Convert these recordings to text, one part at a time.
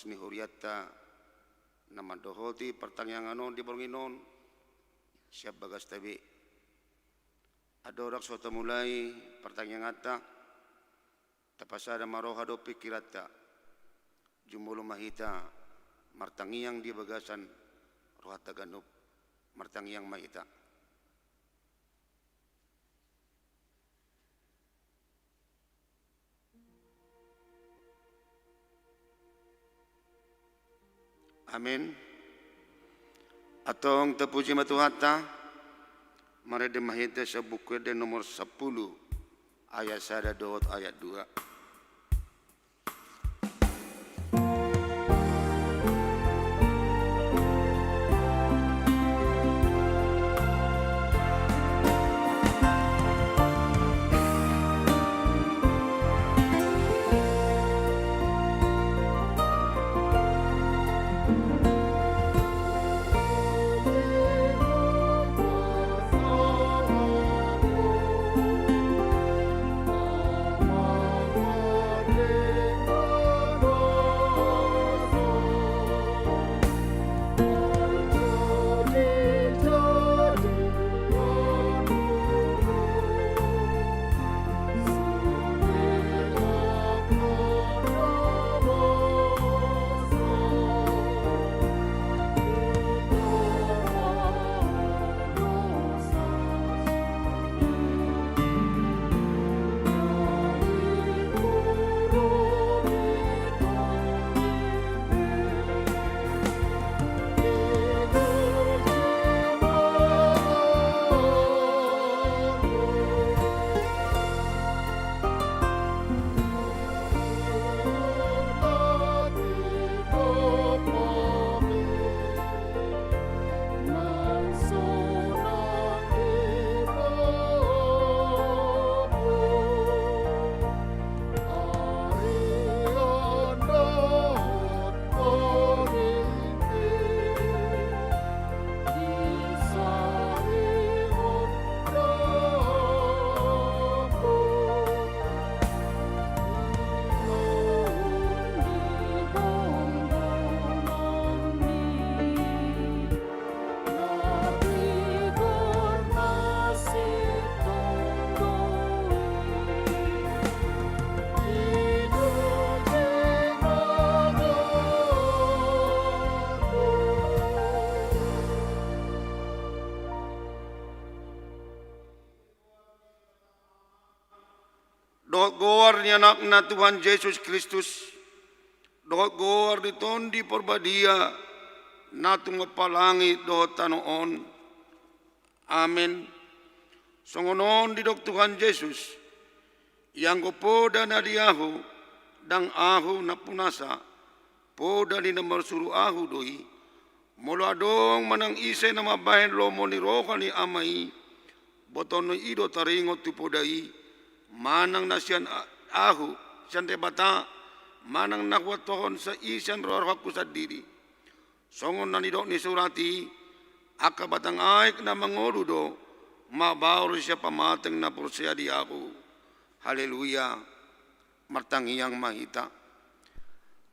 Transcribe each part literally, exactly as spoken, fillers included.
ni hurianta na mandohoti partangiangan on di borngin on sian bagasta be. Andorang so tamulai partangianganta, tapasada ma roha dohot pingkiranta. Jumolo ma hita martangiang di bagasan rohanta ganup. Martangiang ma hita. Amen. Antong tapuji ma Tuhanta. Marende ma hita sian Buku Ende nomor sampulu, ayat sada dohot ayat dua. Dohot goar ni Anakna Tuhan Jesus Kristus, dohot goar ni Tondi Parbadia na tumompa langit dohot tano on. Amen. Songon on didok Tuhan Jesus: Ianggo poda na di Ahu, ndang Ahu nampunasa, poda ni na marsuru Ahu do i. Molo adong manang ise na mambahen lomo ni roha ni Ama i, botoon ni i do taringot tu poda i, manang na sian a-, Ahu, sian Debata, manang na huantohon sa i sian roha-rohangku sandiri. Songon na nidok ni surat i: Angka batang aek na mangolu do mabaor sian pamateng na porsea di Ahu. Haleluya. Martangiang ma hita.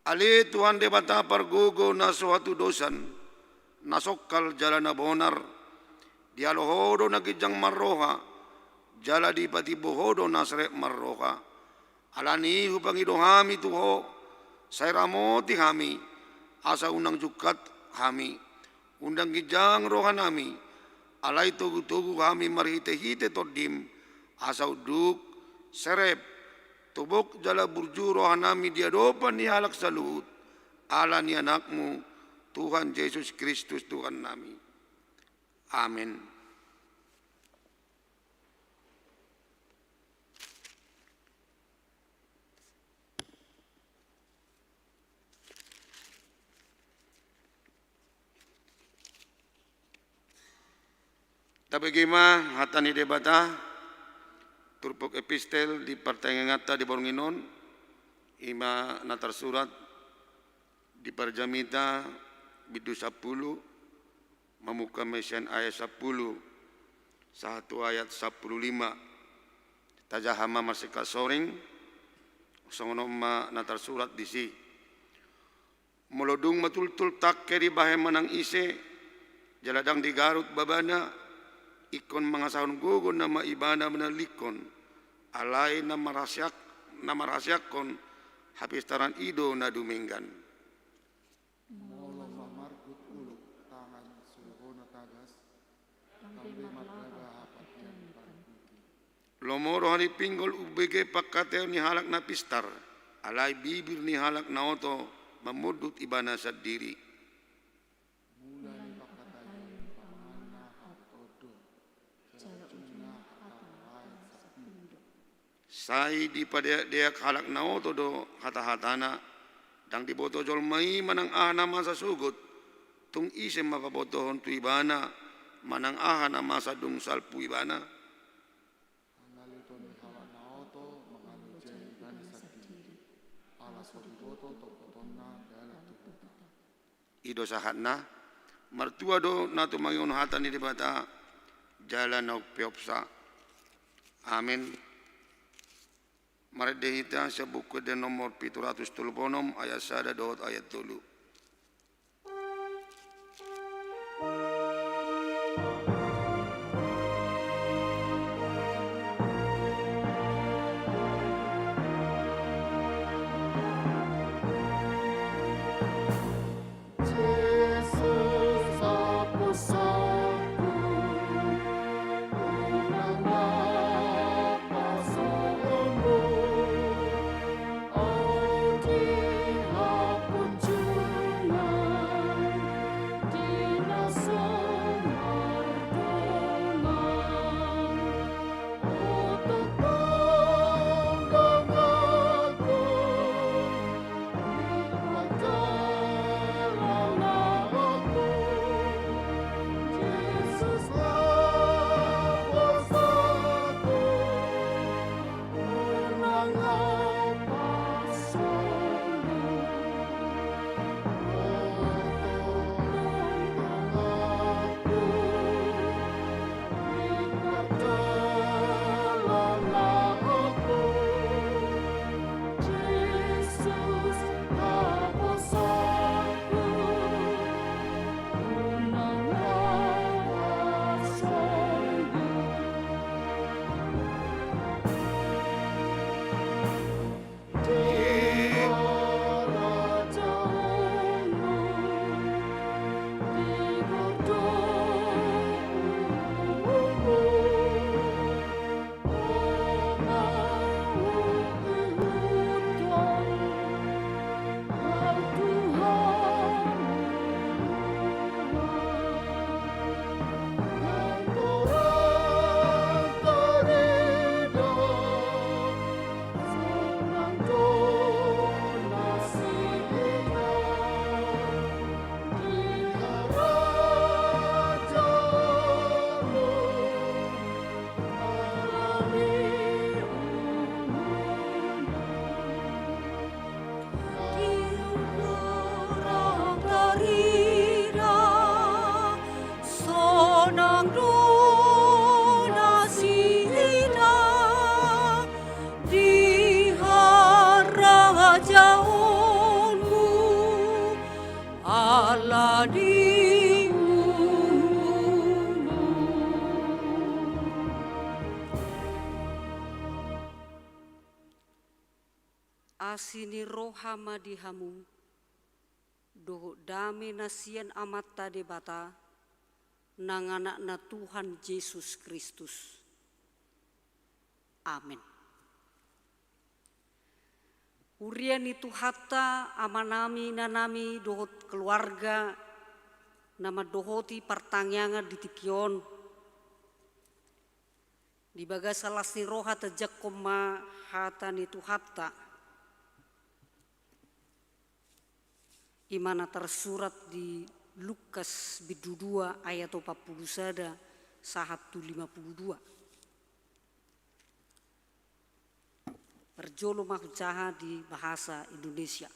Ale Tuhan Debata pargogo na so hatudosan, na songkal jala na bonar, dialo Ho do na ginjang marroha, jala dipatimbo Ho do na serep marroha. Alani i hupangido hami tu Ho, sai ramoti hami, asa unang jungkat hami. Unang ginjang rohanami, alai togu-togu hami marhite-hite Tondim, asa unduk, serep, tobok jala burju rohanami di adopan ni halak saluhut, ala ni Anakmu, Tuhan Jesus Kristus Tuhannami. Amen. Tabege ma hata ni Debata, turpuk epistel di partangianganta di borngin on, i ma na tarsurat di Parjamita bindu sampulu, mamungka ma sian ayat sampulu sahat tu ayat sampulu lima. Tajaha ma marsingkat soring, songon on ma na tarsurat disi. Molo dung matultul tangke dibahen manang ise, jala ndang digarut babana, ingkon mangasahon gogo nama ibana manalingkon, alai na marhaseak-, na marhaseakkon hapistaran i do na dumenggan. Molo mamargut uluk tangan suruhona tagas, tambai mardaga hapatean di parpingki. Lomo roha ni pinggol umbege pangkataion ni halak na pistar, alai bibir ni halak na oto mamundut ibana sandiri. Mula ni pangkataion panganna hatondo, jala ujungna hata na lae sapindo. Sai dipadeakdeak halak na oto do hatahatana, ndang diboto jolma i manang aha na masa sogot, tung ise ma pabotohon tu ibana manang aha na masa dung salpu ibana? Hangoluton ni halak na oto mangalojai ibana sandiri, ala so diboto tongkotonna dalan tu huta. I do sahatna. Martua do na tumangihon hata ni Debata, jala na umpeopsa. Amen. Marende hita sian Buku Ende nomor pitu ratus tolu pulu onom, ayat sada dohot ayat tolu. Asi ni roha ma di hamu, dohot dame na sian Amanta Debata, nang Anakna Tuhan Jesus Kristus. Amen. Huria ni Tuhanta, amanami, inanami, dohot keluarga na mandohoti partangiangan di tingki on. Di bagasan las ni roha tajangkon ma hata ni Tuhanta. I ma na tarsurat di Lukas bindu dua ayat opat pulu sada sahat tu lima pulu dua. Parjolo ma hujaha di bahasa Indonesia.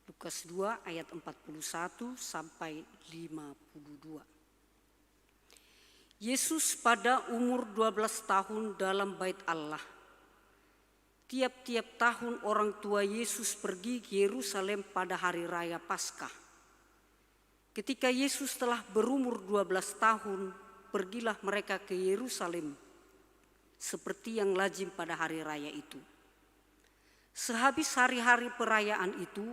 Lukas dua ayat empat puluh satu sampai lima puluh dua. Yesus pada umur dua belas tahun dalam Bait Allah. Tiap-tiap tahun orang tua Yesus pergi ke Yerusalem pada hari raya Paskah. Ketika Yesus telah berumur dua belas tahun, pergilah mereka ke Yerusalem seperti yang lazim pada hari raya itu. Sehabis hari-hari perayaan itu,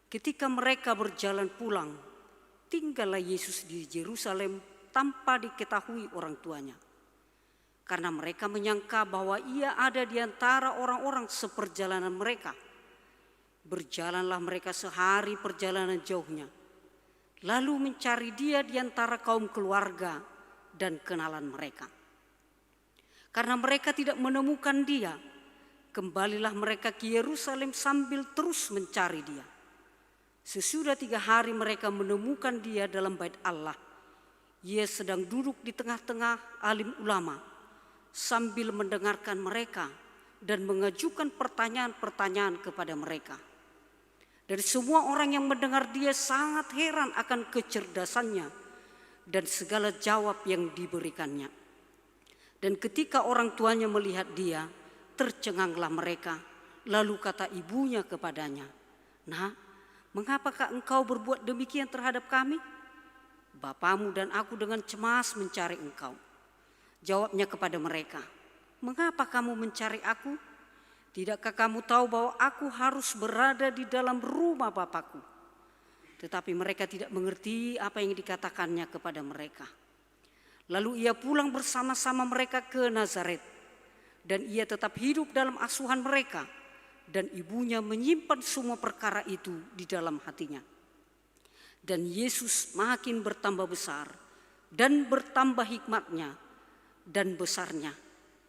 ketika mereka berjalan pulang, tinggallah Yesus di Yerusalem tanpa diketahui orang tuanya. Karena mereka menyangka bahwa Ia ada di antara orang-orang seperjalanan mereka. Berjalanlah mereka sehari perjalanan jauhnya, lalu mencari Dia di antara kaum keluarga dan kenalan mereka. Karena mereka tidak menemukan Dia, kembalilah mereka ke Yerusalem sambil terus mencari Dia. Sesudah tiga hari mereka menemukan Dia dalam Bait Allah. Ia sedang duduk di tengah-tengah alim ulama, sambil mendengarkan mereka dan mengajukan pertanyaan-pertanyaan kepada mereka. Dan semua orang yang mendengar Dia sangat heran akan kecerdasannya dan segala jawab yang diberikannya. Dan ketika orang tuanya melihat Dia, tercenganglah mereka. Lalu kata ibunya kepadanya, "Nak, mengapakah engkau berbuat demikian terhadap kami? Bapamu dan aku dengan cemas mencari engkau." Jawabnya kepada mereka, "Mengapa kamu mencari aku? Tidakkah kamu tahu bahwa aku harus berada di dalam rumah Bapakku?" Tetapi mereka tidak mengerti apa yang dikatakannya kepada mereka. Lalu Ia pulang bersama-sama mereka ke Nazaret, dan Ia tetap hidup dalam asuhan mereka, dan ibunya menyimpan semua perkara itu di dalam hatinya. Dan Yesus makin bertambah besar dan bertambah hikmatnya dan besarnya,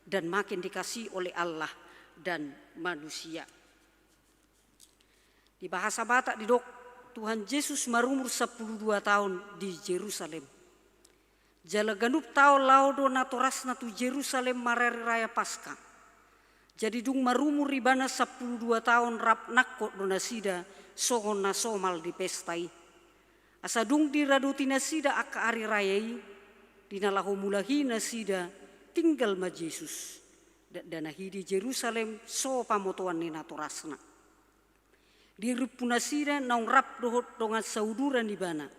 dan makin dikasihi oleh Allah dan manusia. Di bahasa Batak didok, Tuhan Yesus marumur sampulu dua tahun di Jerusalem. Jala ganup taon laho do natorasna tu Jerusalem marari raya Paska. Jadi dung marumur Ibana sampulu dua taon, rap nangkok do nasida songon na somal di pesta i. Asa dung diradoti nasida angka ari raya i, di na laho mulak i nasida, tinggal ma Jesus. Dakdanak i di Jerusalem so pamotoan ni natorasna. Dirumpu nasida naung rap dohot dongan sauduran Ibana.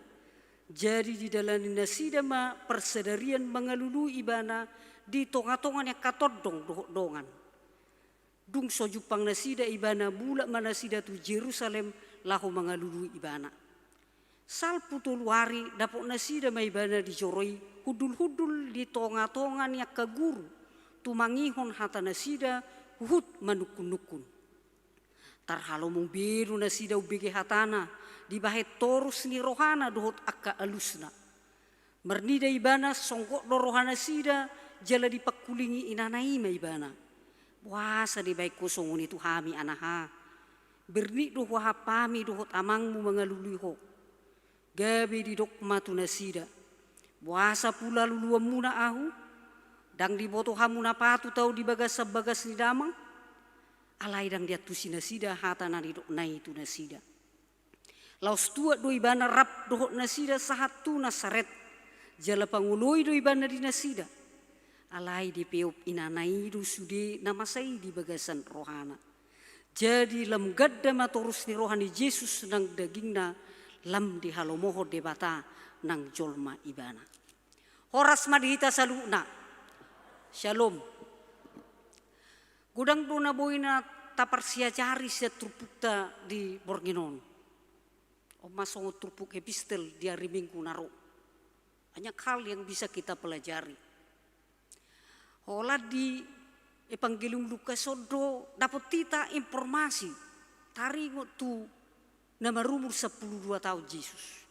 Jadi didalani nasida ma parsadarian mangalului Ibana di tonga-tonga ni angka tondong dohot dongan. Dung so jumpang nasida Ibana, mulak ma nasida tu Jerusalem laho mangalului Ibana. Salpu tolu ari dapot nasida ma Ibana di joro i, hundul-hundul di tonga-tonga ni angka guru, tumangihon hata nasida huhut manungkun-nungkun. Tarhalomong be do nasida umbege hatana, dibahen torus ni rohana dohot angka alusna. Marnida Ibana, songgop do rohanasida, jala dipangkulingi inana i ma Ibana. Boasa dibahen ho songon i tu hami, anaha? Bernik do huahap hami dohot amangmu mangalului ho. Gabe didok ma tu nasida, boasa pula luluanmuna ahu? Ndang diboto hamu na patut ahu di bagasan bagas ni damang? Alai ndang diantusi nasida hata na nidokna i tu nasida. Laos tuat do Ibana rap dohot nasida sahat tu Nasaret, jala pangoloi do Ibana di nasida. Alai dipeop inana i do sude na masa i di bagasan rohana. Jadi lam ganda ma torus ni roha ni Jesus nang dagingna, lam dihalomohon Debata nang jolma Ibana. Horas ma di hita saluhutna. Syalom. Godang do na boi na taparsiajari sian turpukta di borngin on. On ma songon turpuk epistel di ari Minggu na ro. Banyak hal yang bisa kita pelajari. Holan di Evangelium Lukas on do dapot hita informasi taringot tu na marumur sampulu dua taon Jesus.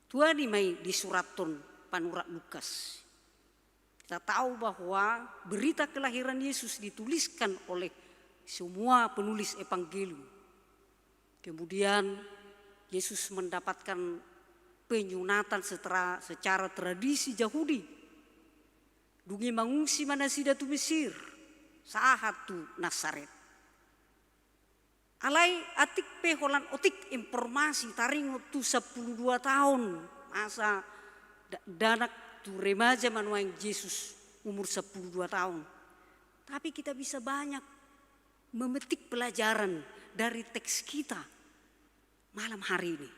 Tuani ma i disurathon panurat Lukas. Kita tahu bahwa berita kelahiran Yesus dituliskan oleh semua penulis Evangelium. Kemudian Yesus mendapatkan penyunatan secara, secara tradisi Jahudi. Dung i mangungsi ma nasida tu Mesir, sahat tu Nasaret. Alai atik pe holan otik informasi taringot tu sampulu dua taon masa da-, dakdanak tu remaja ma nuaeng Jesus umur sampulu dua taon. Tapi kita bisa banyak memetik pelajaran dari teks kita malam hari ini,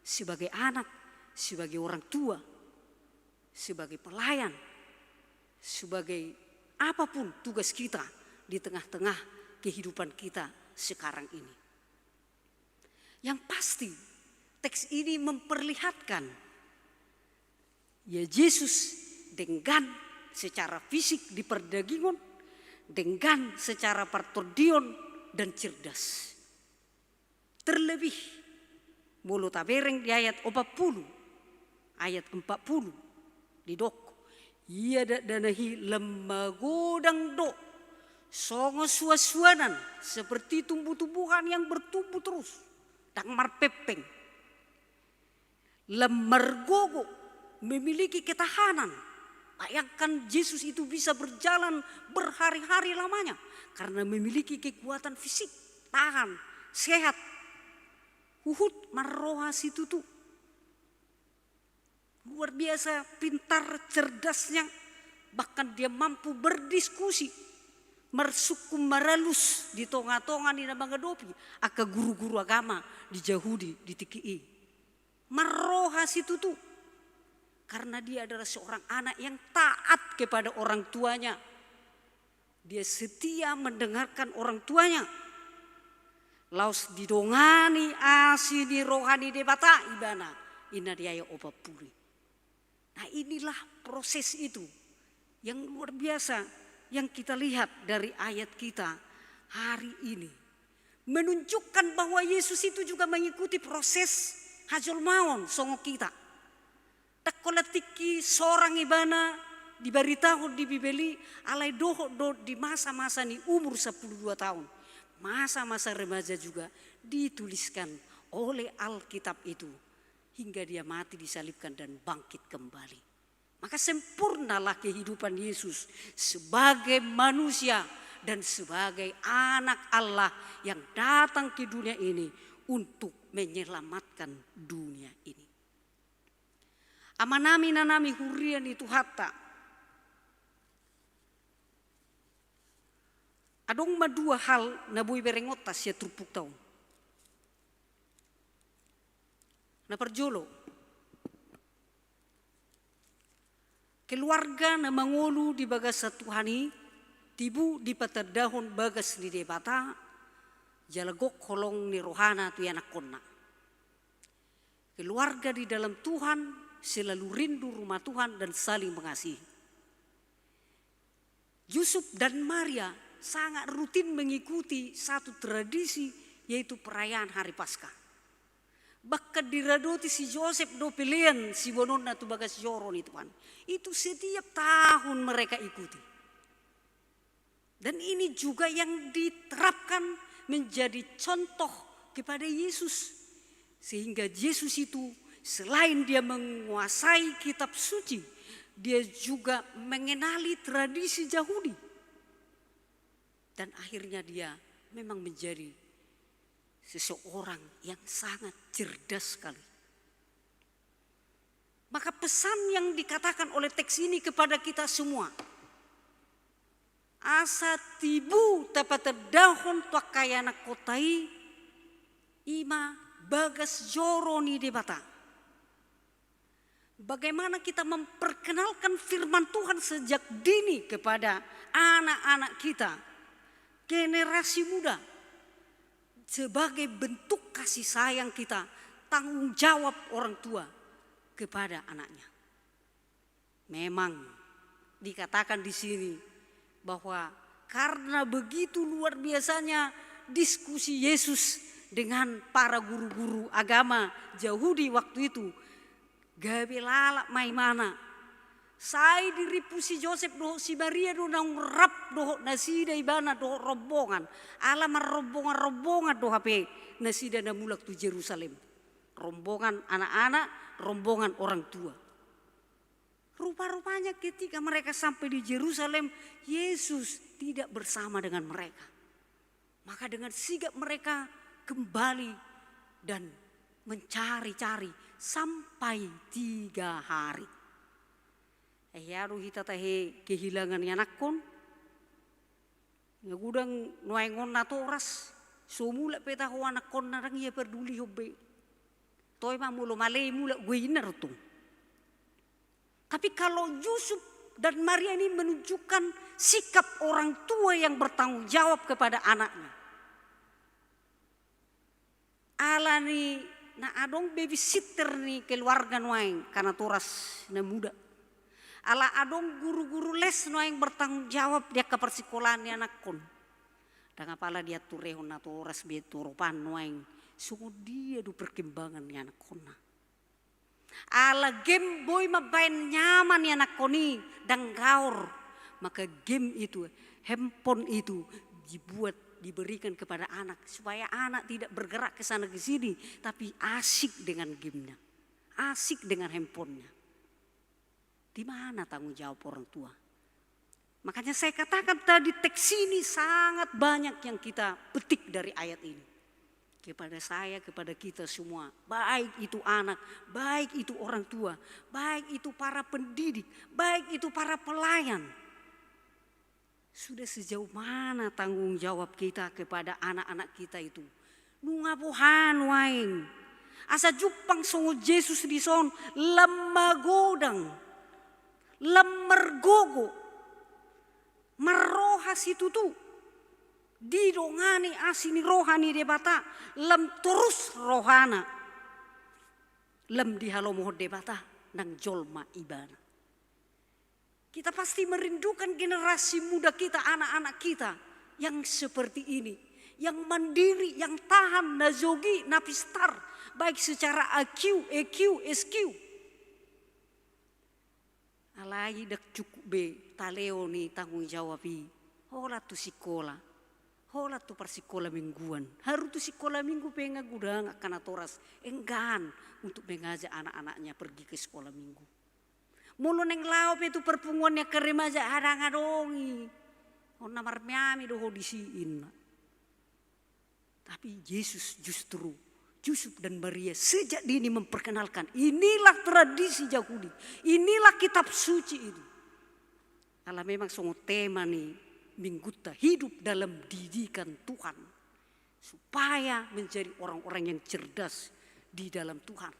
sebagai anak, sebagai orang tua, sebagai pelayan, sebagai apapun tugas kita di tengah-tengah kehidupan kita sekarang ini. Yang pasti, teks ini memperlihatkan ya Jesus denggan secara fisik di perdagingon, denggan secara partondion, dan cerdas. Terlebih, molo tabereng di ayat opat pulu, ayat empat pulu, didok, ia dakdanak i lam magodang do, songon suansuanan, seperti tumbuh-tumbuhan yang bertumbuh terus, ndang marpengpeng. Lam margogo, memiliki ketahanan. Bayangkan, Jesus itu bisa berjalan berhari-hari lamanya karena memiliki kekuatan fisik, tahan, sehat. Huhut marroha situtu. Luar biasa pintar, cerdasnya, bahkan dia mampu berdiskusi, marsungkun maralus di tonga-tonga ni na mangadopi angka guru-guru agama di Jahudi di tingki i. Marroha situtu. Karena dia adalah seorang anak yang taat kepada orang tuanya. Dia setia mendengarkan orang tuanya. Laos didongani asi ni roha ni Debata ibana, ninna di ayat opat pulu. Nah, inilah proses itu yang luar biasa yang kita lihat dari ayat kita hari ini. Menunjukkan bahwa Yesus itu juga mengikuti proses hajolmaon songon hita. Ndang holan tingki sorang ibana dibaritahon di Bibel i, alai dohot do di masa-masa ni umur sampulu dua tahun. Masa-masa remaja juga dituliskan oleh Alkitab itu. Hingga dia mati disalibkan dan bangkit kembali. Maka sempurnalah kehidupan Yesus sebagai manusia dan sebagai anak Allah yang datang ke dunia ini untuk menyelamatkan dunia ini. Amanami, inanami, huria ni Tuhanta. Adong ma dua hal na boi berengonta sian turpukta on. Na parjolo, keluarga na mangolu di bagasan Tuhan i, tibu dipatandahon bagas ni Debata, jala gok holong ni rohana tu ianakhonna. Keluarga di dalam Tuhan selalu rindu rumah Tuhan dan saling mengasihi. Yusuf dan Maria sangat rutin mengikuti satu tradisi, yaitu perayaan Hari Paskah. Bahkan diradoti si Josep dope lean siboanonna tu bagas joro ni Tuhan. Itu setiap tahun mereka ikuti. Dan ini juga yang diterapkan menjadi contoh kepada Yesus. Sehingga Yesus itu selain dia menguasai kitab suci, dia juga mengenali tradisi Jahudi. Dan akhirnya dia memang menjadi seseorang yang sangat cerdas sekali. Maka pesan yang dikatakan oleh teks ini kepada kita semua, asa tibu tapatandahon tu angka ianakhonta i, i ma bagas joro ni Debata. Bagaimana kita memperkenalkan firman Tuhan sejak dini kepada anak-anak kita, generasi muda, sebagai bentuk kasih sayang kita, tanggung jawab orang tua kepada anaknya. Memang dikatakan di sini bahwa karena begitu luar biasanya diskusi Yesus dengan para guru-guru agama Jahudi waktu itu, gabe lalap ma ibana. Sai dirimpu si Josep dohot si Maria do naung rap dohot nasida ibana dohot rombongan. Ala marrombongan-rombongan do hape nasida na mulak tu Jerusalem. Rombongan anak-anak, rombongan orang tua. Rupa-rupanya ketika mereka sampai di Jerusalem, Yesus tidak bersama dengan mereka. Maka dengan sigap mereka kembali dan mencari-cari sampai tiga hari. Ai hea do hita tahe kehilangan ianakhon, Nga godang nuaeng on natoras, so mulak pe taho anakkonna, ndang ia pardulihon be. Toe ma molo male i mulak, gue inna ro tung. Tapi kalau Yusuf dan Maria ini menunjukkan sikap orang tua yang bertanggung jawab kepada anaknya. Ala ni na adong babysitter ni keluarga nuaeng, angka natoras na muda. Ala adong guru-guru les nuaeng bertanggung jawab di angka parsikolaan ni anakkon. Ndang apala diaturehon natoras be tu ropan nuaeng, songon dia do perkembangan ni anakkonna. Ala game boi mambaen nyaman i anakkon i, ndang gaor. Maka game itu, handphone itu dibuat, diberikan kepada anak, supaya anak tidak bergerak ke sana ke sini, tapi asik dengan gamenya, asik dengan handphonenya. Di mana tanggung jawab orang tua? Makanya saya katakan tadi, teks ini sangat banyak yang kita petik dari ayat ini. Kepada saya, kepada kita semua, baik itu anak, baik itu orang tua, baik itu para pendidik, baik itu para pelayan. Sudah sejauh mana tanggung jawab kita kepada anak-anak kita itu? Nunga boha nuaeng? Asa jumpang songon Jesus dison, lam magodang, lam margogo, marroha situtu, didongani asi ni roha ni Debata, lam torus rohana, lam dihalomohon Debata nang jolma ibana. Kita pasti merindukan generasi muda kita, anak-anak kita yang seperti ini, yang mandiri, yang tahan, na jogi, na pistar, baik secara I Q, E Q, S Q. Alai ndang cukup be talehon i tanggung jawab i holan tu sikola, holan tu parsikola mingguan. Haru tu sikola minggu pe nga godang angka natoras enggan untuk mengajak anak-anaknya pergi ke sekolah minggu. Molo naeng laho pe tu parpunguan ni angka remaja, ndang adong i. On na marmeami do ho disi, inna. Tapi Jesus justru, Yusuf dan Maria sejak dini memperkenalkan, inilah tradisi Yahudi, inilah kitab suci ini. Ala memang songon tema ni minggunta, hidup dalam didikan Tuhan, supaya menjadi orang-orang yang cerdas di dalam Tuhan.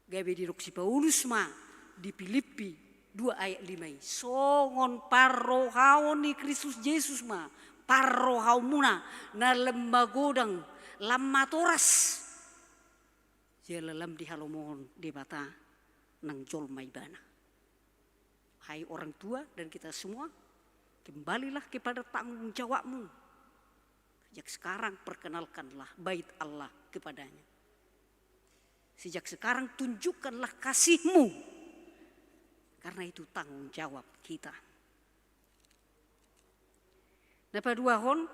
Gabe didok si Paulus ma di Pilippi dua ayat lima i, songon parrohaon ni Kristus Jesus ma parrohaonmuna, na lam magodang, lam matoras, jala lam dihalomohon Debata nang jolma ibana. Hai orang tua dan kita semua, kembalilah kepada tanggung jawabmu. Sejak sekarang perkenalkanlah bait Allah kepadanya. Sejak sekarang tunjukkanlah kasihmu. Karena itu tanggung jawab kita. Na paduahon,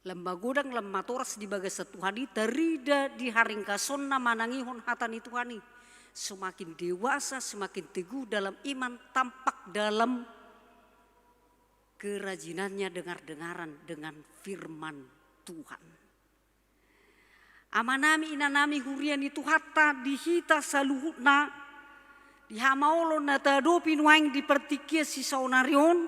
lam magodang lam matoras di bagasan Tuhan i, tarida di haringkasonna manangihon hata ni Tuhan i. Semakin dewasa, semakin teguh dalam iman, tampak dalam kerajinannya dengar-dengaran dengan firman Tuhan. Amanami, inanami, huria ni Tuhanta, di hita saluhutna, di hamaolon na taadopi nuaeng di partingkian sisaonari on,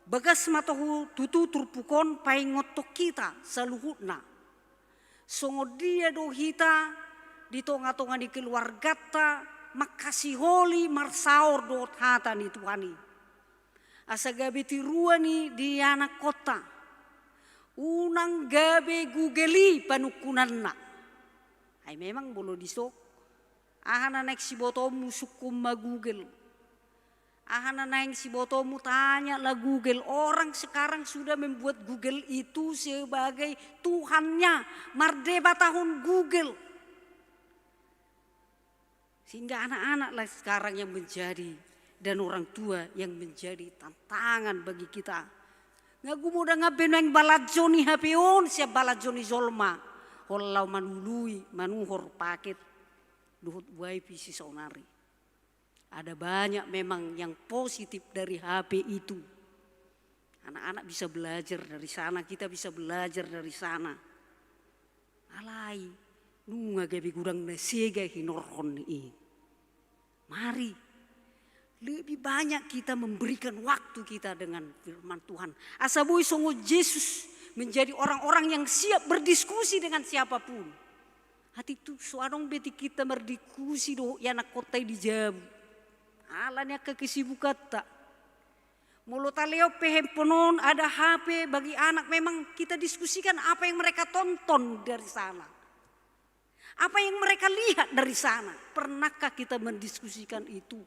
bagas ma tutu turpuk on paingothon hita saluhutna. Songon dia do hita di tonga-tonga ni keluarganta mangkasiholi marsaor dohot hata ni Tuhan i. Asa gabe tiruan i di anakkonta. Unang gabe Google i panungkunanna. Ai memang molo dison, aha na naeng sibotoonmu, sungkun ma Google. Aha na naeng sibotoonmu, tanya lah Google. Orang sekarang sudah membuat Google itu sebagai Tuhannya, mardebatahon Google. Sehingga anak-anak lah sekarang yang menjadi, dan orang tua yang menjadi tantangan bagi kita. Nga gumodangan be nuaeng balanjo ni H P on sian balanjo ni jolma, holan laho manului, manuhor paket dohot wifi sisaonari. Ada banyak memang yang positif dari H P itu. Anak-anak bisa belajar dari sana, kita bisa belajar dari sana. Alai, nunga gabe godang na sega hinorhon i. Mari, Lebih banyak kita memberikan waktu kita dengan firman Tuhan. Asa boi songon Jesus, menjadi orang-orang yang siap berdiskusi dengan siapapun. Atik tu so adong be tingkinta mardiskusi dohot ianakhonta i di jabu. Ala ni angka kesibukanta. Molo talehon pe handphone on, ada H P bagi anak, memang kita diskusikan apa yang mereka tonton dari sana. Apa yang mereka lihat dari sana. Pernahkah kita mendiskusikan itu?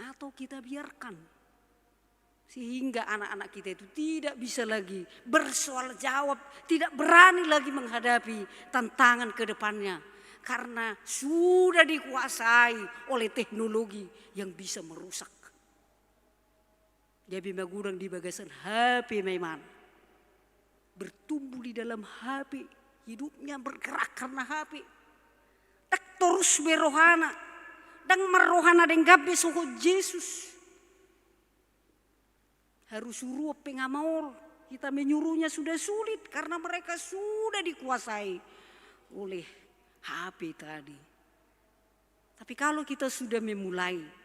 Atau kita biarkan sehingga anak-anak kita itu tidak bisa lagi bersoal jawab, tidak berani lagi menghadapi tantangan ke depannya karena sudah dikuasai oleh teknologi yang bisa merusak. Gabe magodang di bagasan H P ma ibana. Bertumbuh di dalam H P, hidupnya bergerak karena H P. Ndang torus be rohana, ndang marroha na denggan be songon Jesus. Harus uruon pe nga maol, kita menyuruhnya sudah sulit karena mereka sudah dikuasai oleh H P tadi. Tapi kalau kita sudah memulai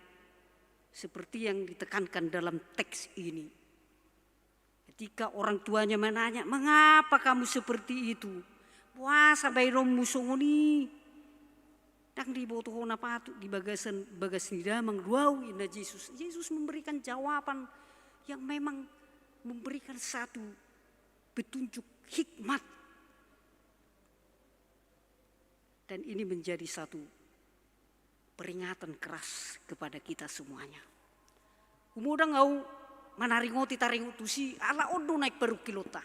seperti yang ditekankan dalam teks ini, ketika orang tuanya menanya, "Mengapa kamu seperti itu? Boasa baenonmu songon i?" Ndang diboto ho na patut di bagasan, bagas ni damang do au, ninna Jesus. Jesus memberikan jawaban yang memang memberikan satu petunjuk hikmat. Dan ini menjadi satu peringatan keras kepada kita semuanya. Humodang au manaringoti taringot tusi, ala on do naeng parungkilonta.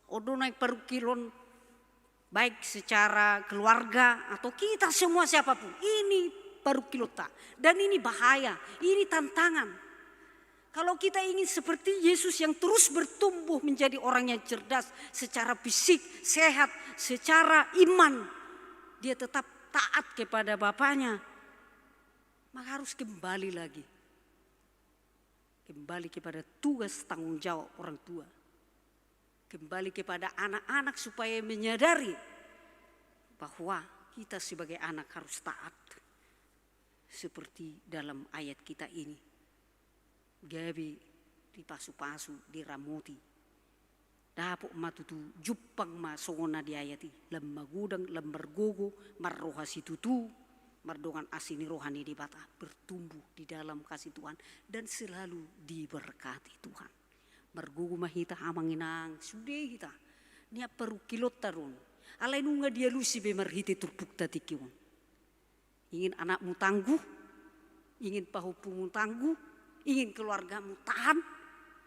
On do naeng parungkilon, baik secara keluarga atau kita semua siapapun. Ini parungkilonta. Dan ini bahaya, ini tantangan. Kalau kita ingin seperti Yesus yang terus bertumbuh menjadi orang yang cerdas secara fisik, sehat, secara iman, dia tetap taat kepada Bapanya, maka harus kembali lagi. Kembali kepada tugas tanggung jawab orang tua. Kembali kepada anak-anak supaya menyadari bahwa kita sebagai anak harus taat. Seperti dalam ayat kita ini. Gabe dipasu-pasu, diramoti. Dapot ma tutu jumpang ma songon na di ayat i. Lam magodang, lam margogo, marroha situtu, mardongan asi ni roha ni Debata, bertumbuh di dalam kasih Tuhan, dan selalu diberkati Tuhan. Margogo ma hita amang inang, sude hita. Nian parungkilonta do on. Alai nunga dialusi be marhite turpukta tingki on. Ingin anakmu tangguh, ingin pahompumu tangguh, ingin keluargamu tahan,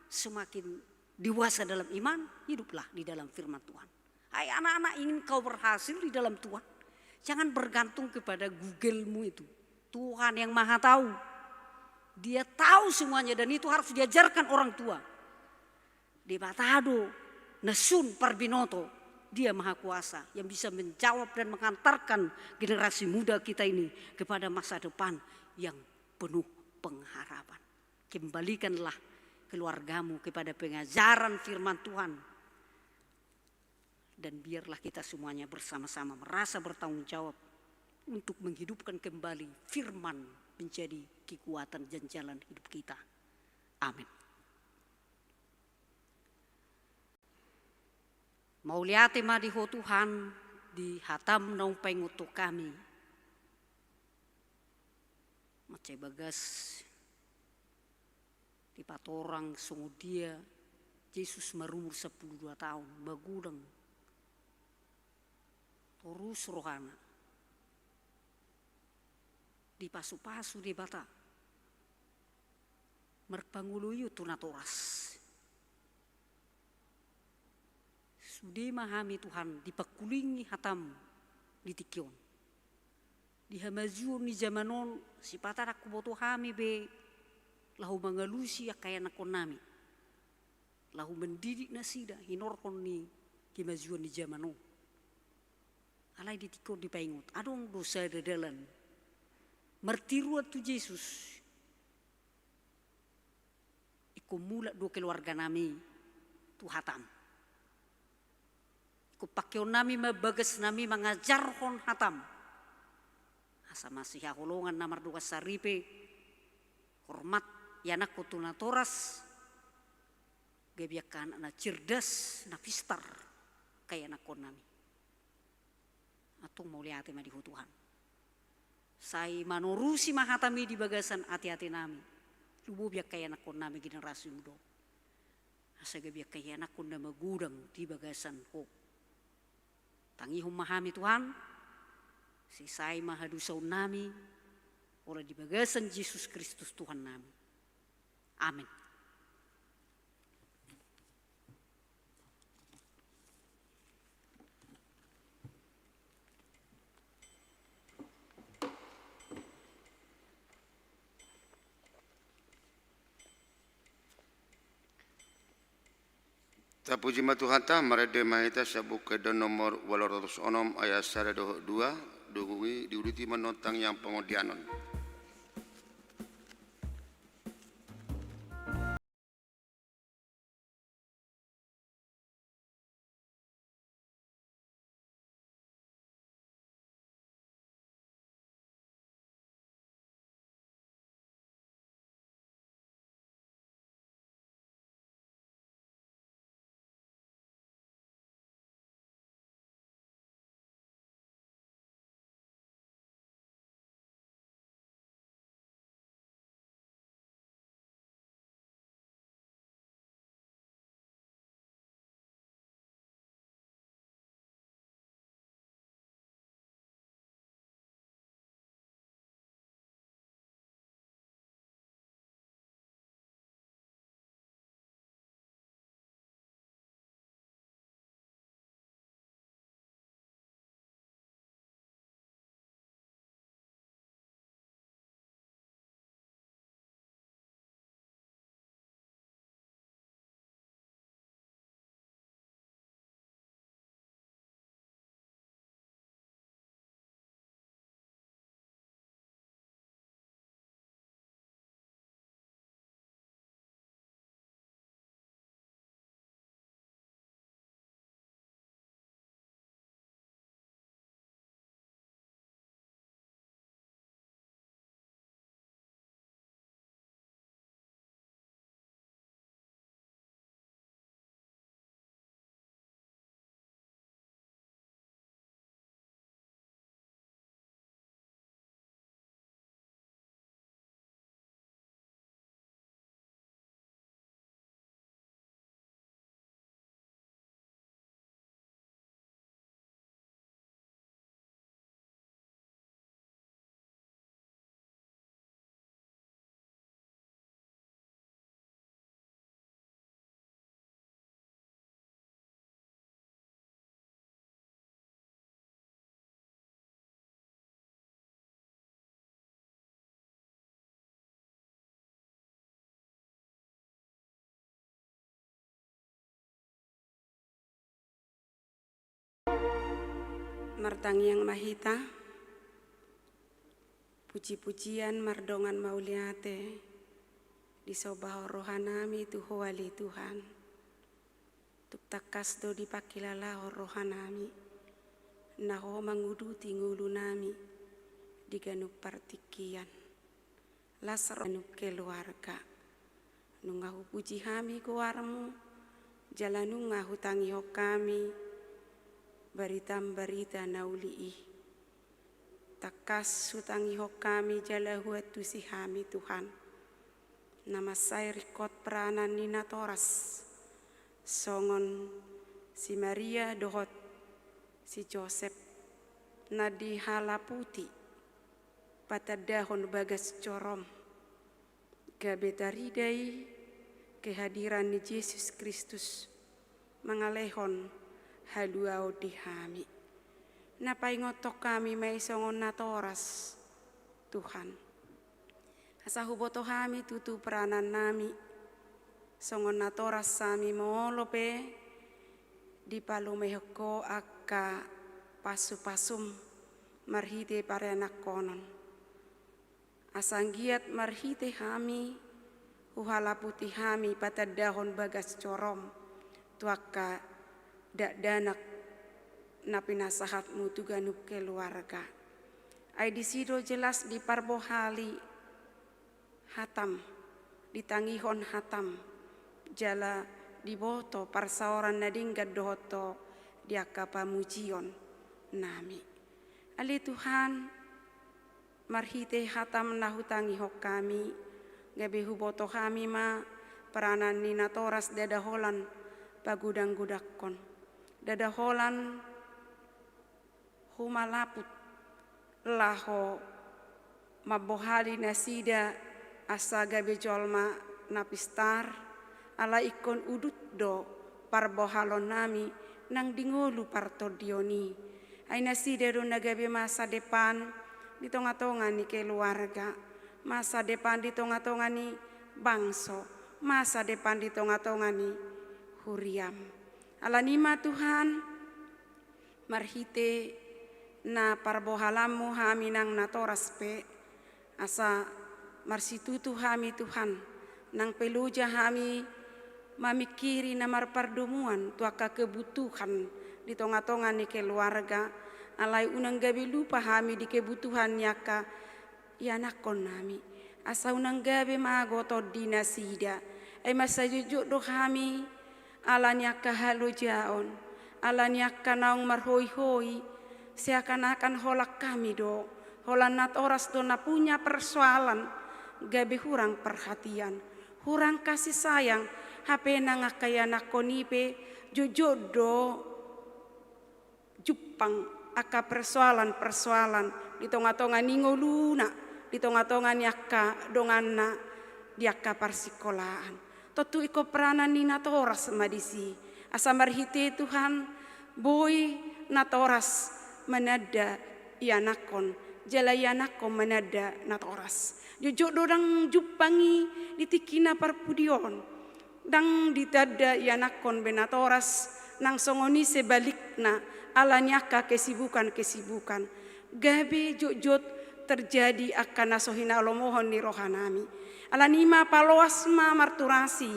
semakin dewasa dalam iman, hiduplah di dalam firman Tuhan. Hai anak-anak, ingin kau berhasil di dalam Tuhan, jangan bergantung kepada Google-mu itu. Tuhan yang Maha Tahu. Dia tahu semuanya dan itu harus diajarkan orang tua. Debata do na sun parbinoto, Dia Maha Kuasa yang bisa menjawab dan mengantarkan generasi muda kita ini kepada masa depan yang penuh pengharapan. Kembalikanlah keluargamu kepada pengajaran firman Tuhan. Dan biarlah kita semuanya bersama-sama merasa bertanggung jawab untuk menghidupkan kembali firman menjadi kekuatan dan jalan hidup kita. Amin. Mauliate ma di Ho Tuhan, di hataM naung paingothon hami. Mansai bagas dipatorang songon dia Jesus marumur sampulu dua taon, magodang torus rohana. Dipasu-pasu Debata. Marpangoloion tu natoras. Sude ma hami Tuhan dipangkulingi hataM di tingki on. Di hamajuon ni jaman on, sipata ndang huboto hami be laho mangalusi angka ianakhonnami. Laho mandidik nasida hinorhon ni kemajuan ni jaman on. Alai di tingki on dipaingot, adong do sada dalan. Martiruan tu Jesus. Ingkon mulak do keluarganami tu hataM. Ingkon pangkeonnami ma bagasnami mangajarhon hataM. Sama sihaholongan na mardongan saripe, hormat ianakkon tu natoras, gabe angka anak na cerdas, na pistar, angka ianakkonnami. Antong mauliate ma di Ho Tuhan. Sai manorusi ma hataMi di bagasan ateatenami. Lumobi angka ianakkonnami generasi muda on. Asa gabe angka ianakkon na magodang di bagasan Ho. Tangihon ma hami Tuhan, sesai ma hadosaonnami, olo di bagasan Jesus Kristus Tuhannami. Amen. Tapuji ma Tuhanta, marende ma hita sian Buku Ende nomor ualu ratus onom ayat sada dohot dua, dung i diuduti ma on tangiang pangondianon. Martangiang ma hita. Puji-pujian mardongan mauliate disombahon rohanami tu Ho ale Tuhan. Tung tangkas do dipangkilalahon rohanami na Ho manguduti ngolunami di ganup partingkian. Las ro ganup keluarga. Nunga hupuji hami goarmu, jala nunga hutangihon hami baritam barita na uli i. Tangkas hutangihon hami jala huantusi hami Tuhan, na mansai ringkot peranan ni natoras, songon si Maria dohot si Josep, na dihalaputi patandahon bagas jorom, gabe tarida i kehadiran ni Jesus Kristus mangalehon haluaon di hami. Na paingothon hami ma i songon natoras, Tuhan. Asa huboto hami tutu peranannami, songon natoras hami molo pe dipalumehon Ho angka pasupasum marhite parianakhonon. Asa anggiat marhite hami, huhalaputi hami patandahon bagas jorom tu angka dakdanak na pinasahatmu tu ganup keluarga. Ai disi do jelas diparbohali hatam, ditangihon hatam, jala diboto parsaoran na denggan dohot ho di angka pamujion nami. Ale Tuhan, marhite hatam na hutangihon hami, gabe huboto hami ma peranan ni natoras ndada holan pagodang-godangkon, ndada holan humalaput laho mambohali nasida asa gabe jolma na pistar, ala ingkon udut do parbohalon nami nang di ngolu partondion i. Ai nasida do na gabe masa depan di tonga-tonga ni keluarga, masa depan di tonga-tonga ni bangso, masa depan di tonga-tonga ni huriam. Alani i ma Tuhan, marhite na parbohalanmu hami nang natoras pe, asa marsitutu hami Tuhan, nang pe loja hami mamingkiri na marpardomuan tu angka kebutuhan di tonga-tonga ni keluarga, alai unang gabe lupa hami di kebutuhan ni angka ianakkon nami, asa unang gabe mago tondi nasida. Ai mansai jotjot do hami, ala ni angka halojaon, ala ni angka naung marhoi-hoi, seakan-akan holan hami do, holan natoras do na punya persoalan, gabe hurang perhatian, hurang kasih sayang, hape nang angka ianakkon i pe jotjot do jumpang angka persoalan-persoalan di tonga-tonga ni ngoluna, di tonga-tonga ni angka donganna, di angka parsikolaan. Tontu ingkon peranan ni natoras ma disi. Asa marhite Tuhan, boi natoras mananda ianakkon, jala ianakkon mananda natoras. Jotjot do ndang jumpang i di tingki na parpudi on. Ndang ditanda ianakkon be natoras, nang songon i sebalikna, ala ni angka kesibukan-kesibukan. Gabe jotjot terjadi angka na so hinalomohon ni roha nami. Alani i ma paloas ma marturasi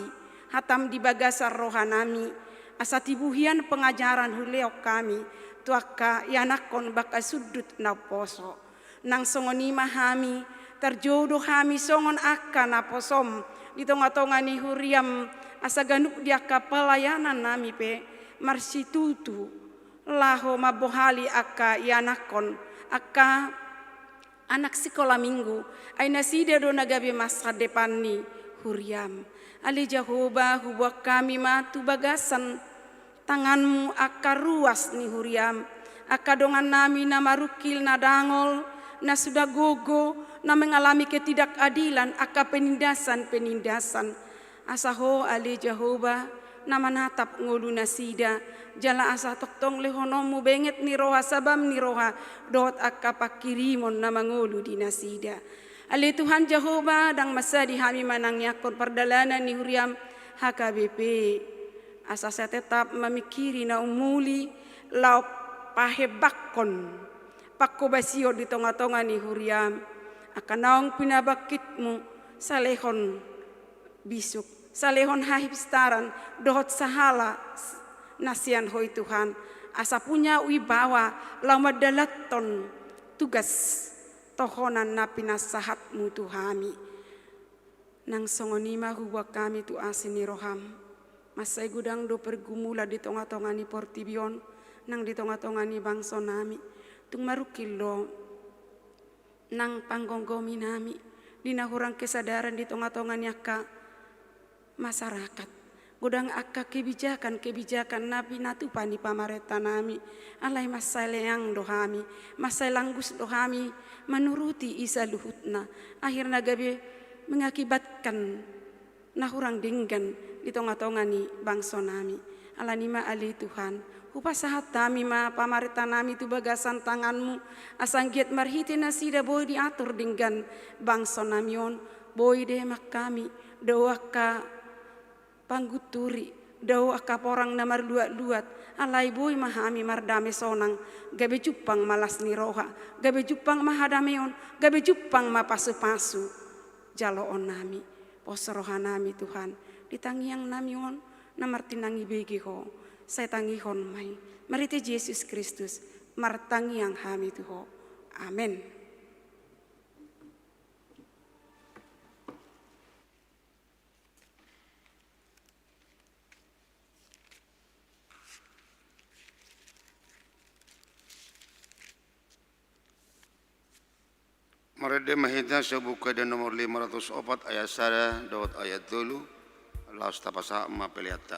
hatam di bagasan roha nami, asa tibu hian pengajaran hulehon hami tu angka ianakkon bangka sundut na umposo. Nang songon i ma hami, tarjou do hami songon angka naposom di tonga-tonga ni huriam, asa ganup di angka pelayanan nami pe marsitutu laho mambohali angka ianakkon, angka anak sikola minggu, ai nasida do na gabe masa depan ni huriam. Ale Jahowa, huboan hami ma tu bagasan tanganmu angka ruas ni huriam, angka dongan nami na marungkil na dangol, na sudah gogo, na mengalami ketidakadilan, angka penindasan-penindasan. Asa ho ale Jahowa, na manatap ngolu nasida, jala asa tongtong lehononmu benget ni roha, sabam ni roha, dohot angka pangkirimon na mangolu di nasida. Ale Tuhan Jahowa, ndang mansadi hami manangiangkon pardalanan ni huriam H K B P. Asa sai tetap mamingkiri na umuli, laho pahembangkon pangkobasion di tonga-tonga ni huriam. Angka naung pinabangkitmu, sai lehon bisuk, sai lehon hapistaran, dohot sahala na sian Ho i Tuhan, asa punya wibawa laho mandalanhon tugas tohonan na pinasahatmu tu hami. Nang songon i ma huboan hami tu asi ni roham. Mansai godang do pergumulan di tonga-tonga ni portibi on, nang di tonga-tonga ni bangso nami. Tung marungkil do nang panggomgomi nami, di na hurang kesadaran di tonga-tonga ni angka masyarakat. Godang angka kebijakan-kebijakan na pinatupa ni pamarenta nami, alai mansai leang do hami, mansai langgus do hami manuruti i saluhutna. Akhirna gabe mengakibatkan na hurang denggan di tonga-tonga ni bangso nami. Alani ma ale Tuhan, hupasahat hami ma pamarenta nami tu bagasan tanganmu, asa anggiat marhite nasida boi diatur denggan bangso nami on, boi demak hami, dao angka panggunturi, dao angka porang na marluat-luat, alai boi ma hami mardame sonang, gabe jumpang ma las ni roha, gabe jumpang ma hadameon, gabe jumpang ma pasu-pasu jaloon nami. Pos roha nami Tuhan, di tangiang nami on na martinangi bege Ho, sai tangihon ma i. Marhite Jesus Kristus, martangiang hami tu Ho. Amen. Marende ma hita sian Buku Ende nomor lima ratus opat ayat sada dohot ayat tolu. Laos tapasahat ma peleanta.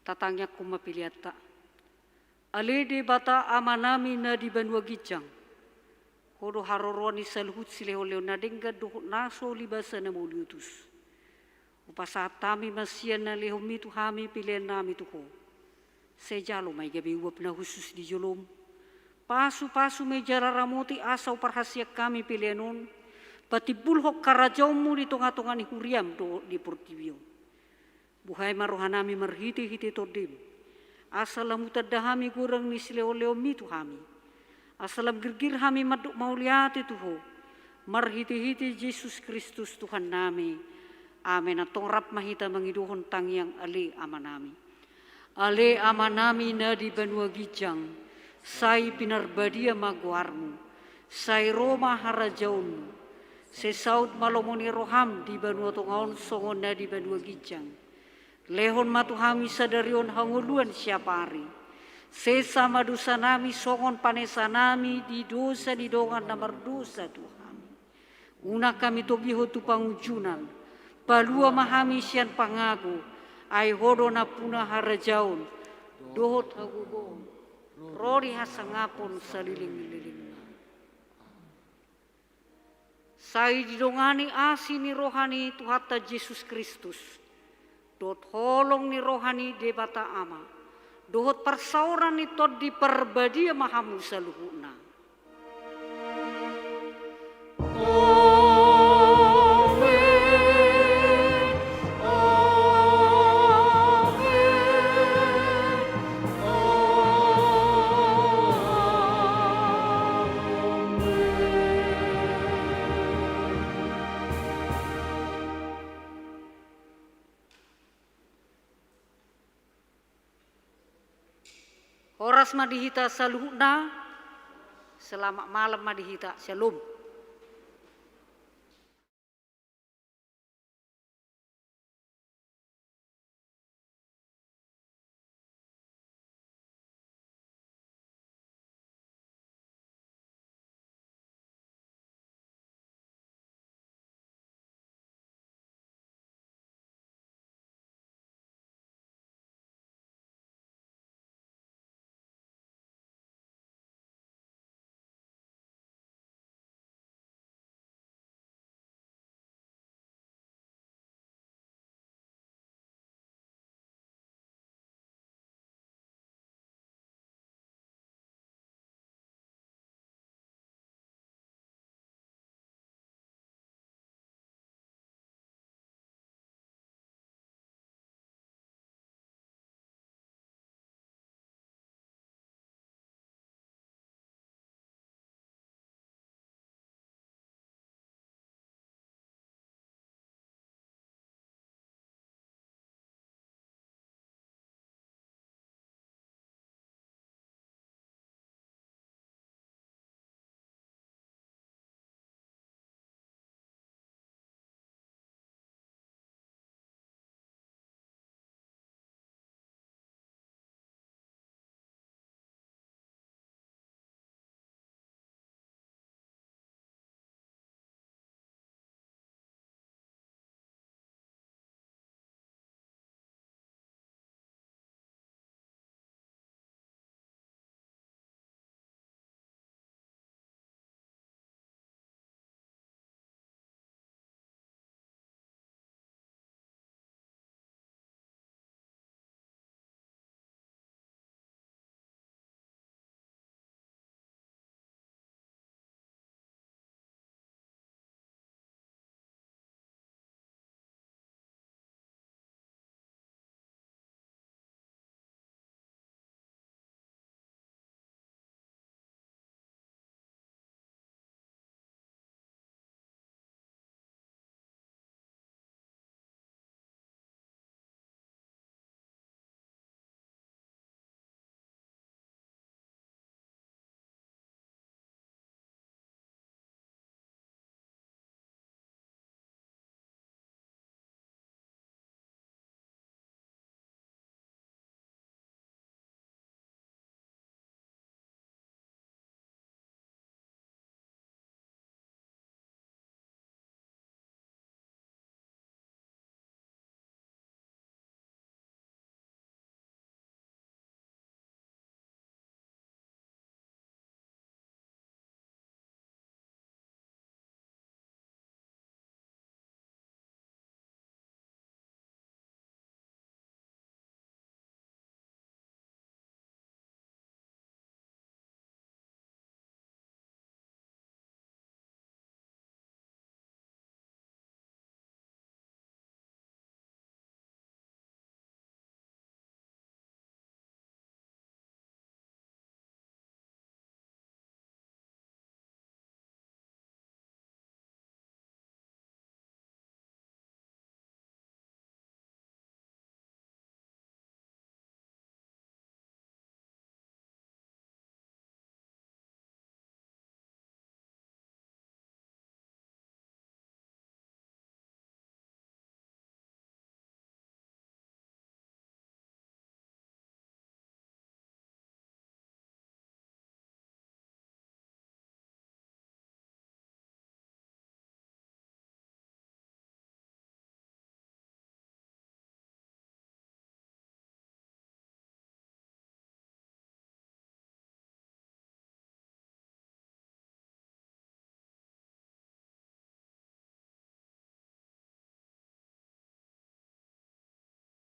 Tatangiangkon ma peleanta. Ale Debata Amanami na di banua ginjang, Ho do haroroan ni saluhut silehonlehon na denggan dohot na so libasa na mauliutus. Hupasahat hami ma sian na lehonmi tu hami peleannami tu Ho. Sai jalo ma i gabe uap na hushus di jolom. Pasupasu ma i jala ramoti asa huparhaseang hami pelean on patimbulhon harajaonmu di tongatonga ni huriam dohot di portibi on. Buhai ma rohanami marhitehite Tondim, asa lam hutanda hami godang ni silehonlehonmi tu hami, asa lam girgir hami mandok mauliate tu Ho, marhitehite Jesus Kristus Tuhannami. Amen. Antong rap ma hita mangidohon tangiang Ale Amanami. Ale Amanami na di banua ginjang, sai pinarbadia ma goarmu, sai ro ma harajaonmu, sai saut ma lomo ni roham di banua tonga on songon na di banua ginjang. Lehon ma tu hami sadari on hangoluan siapari. Sesa ma dosanami songon panesanami di dosa ni dongan na mardosa tu hami. Unang hami togihon tu pangunjunan, palua ma hami sian pangago, ai Ho do nampuna harajaon, dohot hagogoon, ro di hasangapon saleleng ni lelengna. Sai didongani asi ni roha ni Tuhanta Jesus Kristus, dohot holong ni roha ni Debata Ama, dohot parsaoran ni Tondi Parbadia ma hamu saluhutna. Amen. Amen. Amen. Horas ma di hita saluhutna, selamat malam ma di hita, syalom.